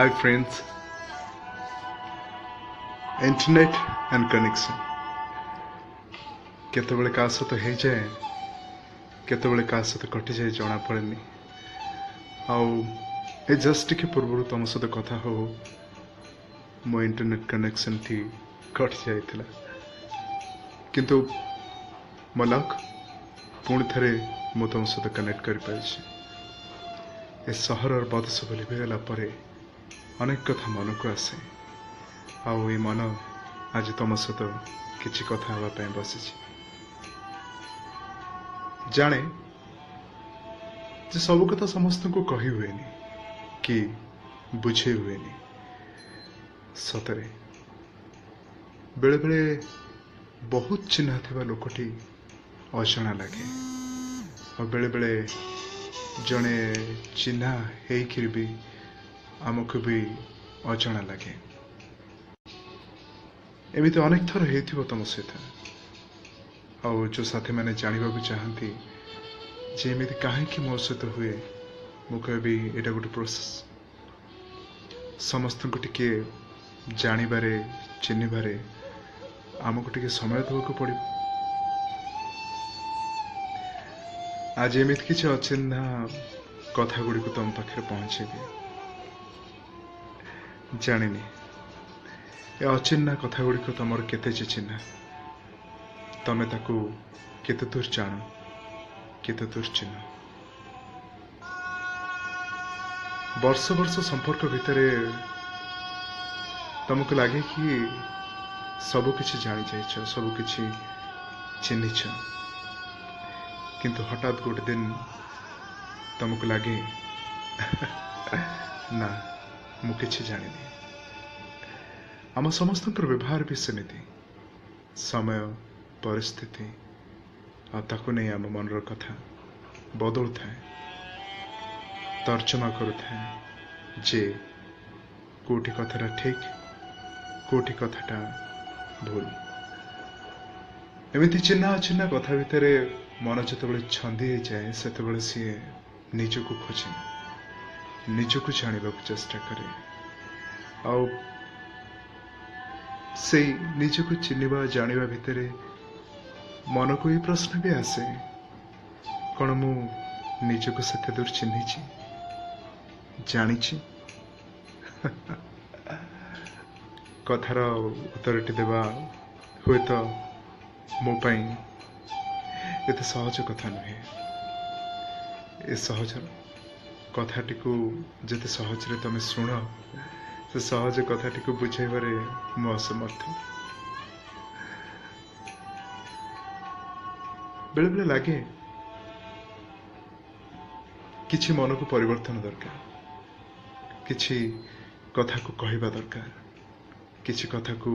Hi friends, internet and connection କେତେବେଳେ କାହା ସହିତ ହେଇଯାଏ, କେତେବେଳେ କାହା ସହିତ କଟିଯାଏ ଜଣାପଡ଼େନି। ଆଉ ଏ ଜଷ୍ଟ ଟିକେ ପୂର୍ବରୁ ତୁମ ସହିତ କଥା ହଉ ମୋ ଇଣ୍ଟରନେଟ୍ କନେକ୍ସନ୍ଟି କଟି ଯାଇଥିଲା, କିନ୍ତୁ ମୋ ଲକ୍ ପୁଣି ଥରେ ମୁଁ ତୁମ ସହିତ କନେକ୍ଟ କରିପାରିଛି। ଏ ସହରର ବଦ ସବୁ ଲିଭିଗଲା ପରେ ଅନେକ କଥା ମନକୁ ଆସେ, ଆଉ ଏ ମନ ଆଜି ତୁମ ସହିତ କିଛି କଥା ହେବା ପାଇଁ ବସିଛି। ଜାଣେ ଯେ ସବୁ କଥା ସମସ୍ତଙ୍କୁ କହି ହୁଏନି କି ବୁଝେଇ ହୁଏନି। ସତରେ ବେଳେବେଳେ ବହୁତ ଚିହ୍ନା ଥିବା ଲୋକଟି ଅଜଣା ଲାଗେ, ଆଉ ବେଳେବେଳେ ଜଣେ ଚିହ୍ନା ହେଇକିରି ବି ଆମକୁ ବି ଅଜଣା ଲାଗେ। ଏମିତି ଅନେକ ଥର ହେଇଥିବ ତୁମ ସହିତ। ଆଉ ଯେଉଁ ସାଥୀମାନେ ଜାଣିବାକୁ ଚାହାନ୍ତି ଯେ ଏମିତି କାହିଁକି ମୋ ସହିତ ହୁଏ, ମୁଁ କହିବି ଏଇଟା ଗୋଟେ ପ୍ରୋସେସ୍। ସମସ୍ତଙ୍କୁ ଟିକେ ଜାଣିବାରେ, ଚିହ୍ନିବାରେ ଆମକୁ ଟିକେ ସମୟ ଦେବାକୁ ପଡ଼ିବ। ଆଜି ଏମିତି କିଛି ଅଚିହ୍ନା କଥା ଗୁଡ଼ିକୁ ତୁମ ପାଖରେ ପହଞ୍ଚେଇବି। ଜାଣିନି ଏ ଅଚିହ୍ନା କଥା ଗୁଡ଼ିକ ତୁମର କେତେ ଯେ ଚିହ୍ନା, ତମେ ତାକୁ କେତେ ଦୂର ଜାଣ, କେତେ ଦୂର ଚିହ୍ନ। ବର୍ଷ ବର୍ଷ ସମ୍ପର୍କ ଭିତରେ ତମକୁ ଲାଗେ କି ସବୁକିଛି ଜାଣିଯାଇଛ, ସବୁକିଛି ଚିହ୍ନିଛ, କିନ୍ତୁ ହଠାତ୍ ଗୋଟେ ଦିନ ତମକୁ ଲାଗେ ନା, ମୁଁ କିଛି ଜାଣିନି। ଆମ ସମସ୍ତଙ୍କର ବ୍ୟବହାର ବି ସେମିତି। ସମୟ, ପରିସ୍ଥିତି ଆଉ ତାକୁ ନେଇ ଆମ ମନର କଥା ବଦଳୁଥାଏ, ତର୍ଜମା କରୁଥାଏ ଯେ କେଉଁଠି କଥାଟା ଠିକ୍, କେଉଁଠି କଥାଟା ଭୁଲ। ଏମିତି ଚିହ୍ନା ଅଚିହ୍ନା କଥା ଭିତରେ ମନ ଯେତେବେଳେ ଛନ୍ଦି ହେଇଯାଏ, ସେତେବେଳେ ସିଏ ନିଜକୁ ଖୋଜେ, ନିଜକୁ ଜାଣିବାକୁ ଚେଷ୍ଟା କରେ। ଆଉ ସେଇ ନିଜକୁ ଚିହ୍ନିବା ଜାଣିବା ଭିତରେ ମନକୁ ଏଇ ପ୍ରଶ୍ନ ବି ଆସେ, କ'ଣ ମୁଁ ନିଜକୁ ସେତେ ଦୂର ଚିହ୍ନିଛି, ଜାଣିଛି? କଥାର ଉତ୍ତରଟି ଦେବା ହୁଏତ ମୋ ପାଇଁ ଏତେ ସହଜ କଥା ନୁହେଁ। ଏ ସହଜ କଥାଟିକୁ ଯେତେ ସହଜରେ ତମେ ଶୁଣ, ସେ ସହଜ କଥାଟିକୁ ବୁଝାଇବାରେ ମୁଁ ଅସମର୍ଥ। ବେଳେବେଳେ ଲାଗେ କିଛି ମନକୁ ପରିବର୍ତ୍ତନ ଦରକାର, କିଛି କଥାକୁ କହିବା ଦରକାର, କିଛି କଥାକୁ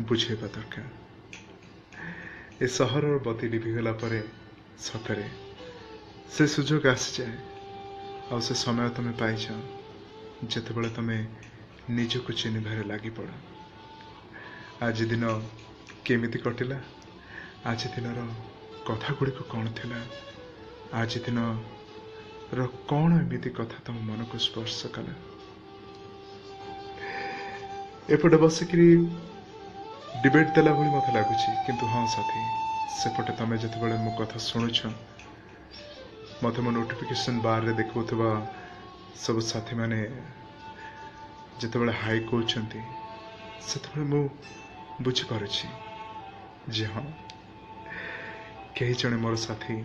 ବୁଝେଇବା ଦରକାର। ଏ ସହରର ବତି ଲିଭିଗଲା ପରେ ସତରେ ସେ ସୁଯୋଗ ଆସିଯାଏ, ଆଉ ସେ ସମୟ ତମେ ପାଇଛ ଯେତେବେଳେ ତମେ ନିଜକୁ ଚିହ୍ନିବାରେ ଲାଗିପଡ଼। ଆଜି ଦିନ କେମିତି କଟିଲା, ଆଜି ଦିନର କଥା ଗୁଡ଼ିକ କ'ଣ ଥିଲା, ଆଜି ଦିନର କ'ଣ ଏମିତି କଥା ତମ ମନକୁ ସ୍ପର୍ଶ କଲା। ଏପଟେ ବସିକିରି ଡିବେଟ୍ ଦେଲା ଭଳି ମୋତେ ଲାଗୁଛି, କିନ୍ତୁ ହଁ ସାଥୀ, ସେପଟେ ତମେ ଯେତେବେଳେ ମୋ କଥା ଶୁଣୁଛ, ମୋତେ ମୋ ନୋଟିଫିକେସନ୍ ବାର୍ରେ ଦେଖାଉଥିବା ସବୁ ସାଥୀମାନେ ଯେତେବେଳେ ହାଇ କହୁଛନ୍ତି, ସେତେବେଳେ ମୁଁ ବୁଝିପାରୁଛି ଯେ ହଁ, କେହି ଜଣେ ମୋର ସାଥୀ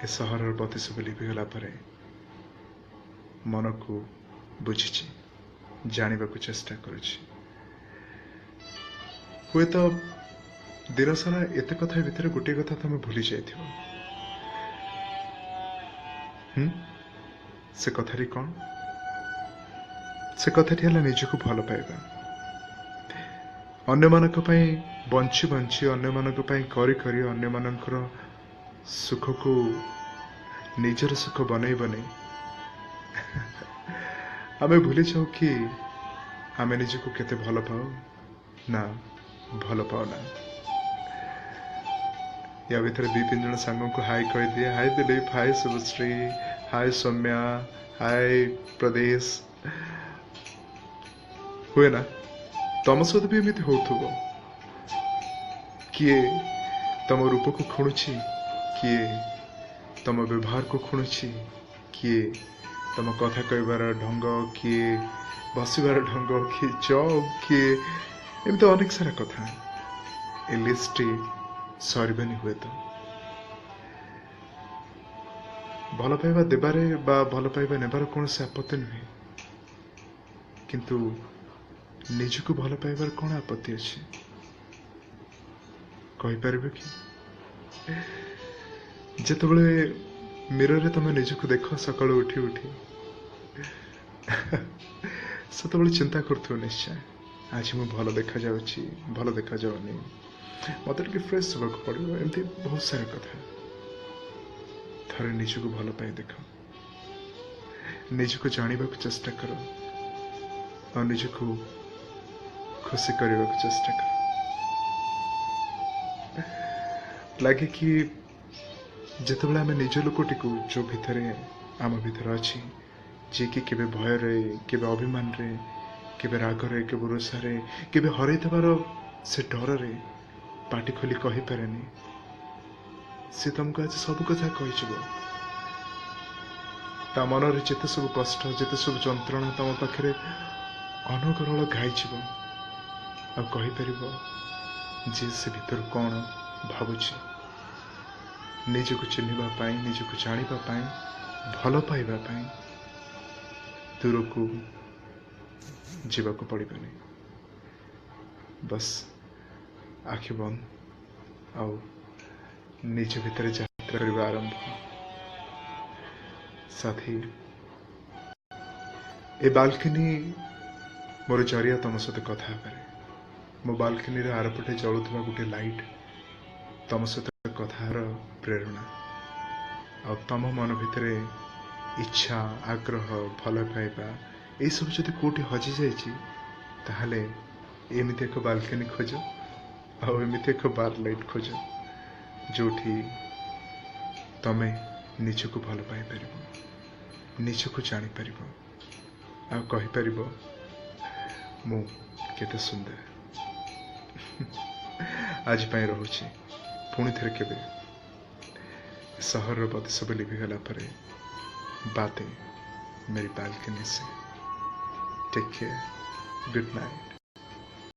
ଏ ସହରର ବତି ସବୁ ଲିଭିଗଲା ପରେ ମନକୁ ବୁଝିଛି, ଜାଣିବାକୁ ଚେଷ୍ଟା କରୁଛି। ହୁଏତ ଦିନସାରା ଏତେ କଥା ଭିତରେ ଗୋଟିଏ କଥା ତମେ ଭୁଲି ଯାଇଥିବ। ସେ କଥାଟି କ'ଣ? ସେ କଥାଟି ହେଲା ନିଜକୁ ଭଲ ପାଇବା। ଅନ୍ୟମାନଙ୍କ ପାଇଁ ବଞ୍ଚି ବଞ୍ଚି, ଅନ୍ୟମାନଙ୍କ ପାଇଁ କରି କରି, ଅନ୍ୟମାନଙ୍କର ସୁଖକୁ ନିଜର ସୁଖ ବନେଇ ବନେଇ ଆମେ ଭୁଲି ଯାଉ କି ଆମେ ନିଜକୁ କେତେ ଭଲ ପାଉ ନା ଭଲ ପାଉନା। ୟା ଭିତରେ 2-3 ଜଣ ସାଙ୍ଗଙ୍କୁ ହାଇ କହିଦିଏ। Hi Dilip, hi Subhashree, hi Soumya, hi Pradesh. ହୁଏ ନା? ତମ ସହିତ ବି ଏମିତି ହେଉଥିବ। କିଏ ତମ ରୂପକୁ ଖୁଣୁଛି, କିଏ ତମ ବ୍ୟବହାରକୁ ଖୁଣୁଛି, କିଏ ତମ କଥା କହିବାର ଢଙ୍ଗ, କିଏ ବସିବାର ଢଙ୍ଗ, କିଏ ଜବ୍, କିଏ ଏମିତି ଅନେକ ସାରା କଥା। ଏ ଲିଷ୍ଟଟି ସରିବନି ହୁଏତ। ଭଲ ପାଇବା ଦେବାରେ ବା ଭଲ ପାଇବା ନେବାର କୌଣସି ଆପତ୍ତି ନୁହେଁ, କିନ୍ତୁ ନିଜକୁ ଭଲ ପାଇବାର କ'ଣ ଆପତ୍ତି ଅଛି କହିପାରିବେ କି? ଯେତେବେଳେ ମିରରରେ ତମେ ନିଜକୁ ଦେଖ ସକାଳୁ ଉଠି ଉଠି, ସେତେବେଳେ ଚିନ୍ତା କରୁଥିବ ନିଶ୍ଚୟ, ଆଜି ମୁଁ ଭଲ ଦେଖାଯାଉଛି, ଭଲ ଦେଖାଯାଉନି, ମୋତେ ଟିକେ ଫ୍ରେଶ୍ ହେବାକୁ ପଡ଼ିବ, ଏମିତି ବହୁତ ସାରା କଥା। ଥରେ ନିଜକୁ ଭଲ ପାଇ ଦେଖ, ନିଜକୁ ଜାଣିବାକୁ ଚେଷ୍ଟା କର ଆଉ ନିଜକୁ ଖୁସି କରିବାକୁ ଚେଷ୍ଟା କର। ଲାଗେ କି ଯେତେବେଳେ ଆମେ ନିଜ ଲୋକଟିକୁ, ଯେଉଁ ଭିତରେ ଆମ ଭିତରେ ଅଛି, ଯିଏକି କେବେ ଭୟରେ, କେବେ ଅଭିମାନରେ, କେବେ ରାଗରେ, କେବେ ରୁଷାରେ, କେବେ ହରେଇ ଦେବାର ସେ ଡରରେ ପାଟି ଖୋଲି କହିପାରେନି, ସେ ତମକୁ ଆଜି ସବୁ କଥା କହିଯିବ। ତା ମନରେ ଯେତେ ସବୁ କଷ୍ଟ, ଯେତେ ସବୁ ଯନ୍ତ୍ରଣା ତମ ପାଖରେ ଅନଗରଳ ଗାଇଯିବ ଆଉ କହିପାରିବ ଯେ ସେ ଭିତରୁ କ'ଣ ଭାବୁଛି। ନିଜକୁ ଚିହ୍ନିବା ପାଇଁ, ନିଜକୁ ଜାଣିବା ପାଇଁ, ଭଲ ପାଇବା ପାଇଁ ଦୂରକୁ ଯିବାକୁ ପଡ଼ିବନି। ବସ୍ ଆଖି ବନ୍ଦ ଆଉ ନିଜ ଭିତରେ ଯାତ୍ରା କରିବା ଆରମ୍ଭ। ସାଥୀ, ଏ ବାଲକୋନି ମୋର ଜରିଆ ତମ ସହିତ କଥା ହେବାରେ। ମୋ ବାଲକୋନିର ଆରପଟେ ଜଳୁଥିବା ଗୋଟେ ଲାଇଟ୍ ତମ ସହିତ କଥା ହେବାର ପ୍ରେରଣା, ଆଉ ତମ ମନ ଭିତରେ ଇଚ୍ଛା, ଆଗ୍ରହ, ଭଲ ପାଇବା ଏଇସବୁ ଯଦି କେଉଁଠି ହଜିଯାଇଛି, ତାହେଲେ ଏମିତି ଏକ ବାଲକୋନି ଖୋଜ ଆଉ ଏମିତି ଏକ ବାର ଲାଇଟ୍ ଖୋଜ ଯେଉଁଠି ତମେ ନିଜକୁ ଭଲ ପାଇପାରିବ, ନିଜକୁ ଜାଣିପାରିବ ଆଉ କହିପାରିବ ମୁଁ କେତେ ସୁନ୍ଦର। ଆଜି ପାଇଁ ରହୁଛି। ପୁଣି ଥରେ କେବେ ସହରର ବତି ସବୁ ଲିଭିଗଲା ପରେ ବାତେ ମେରି ବାଲକୋନି ସେ। Take care, good night.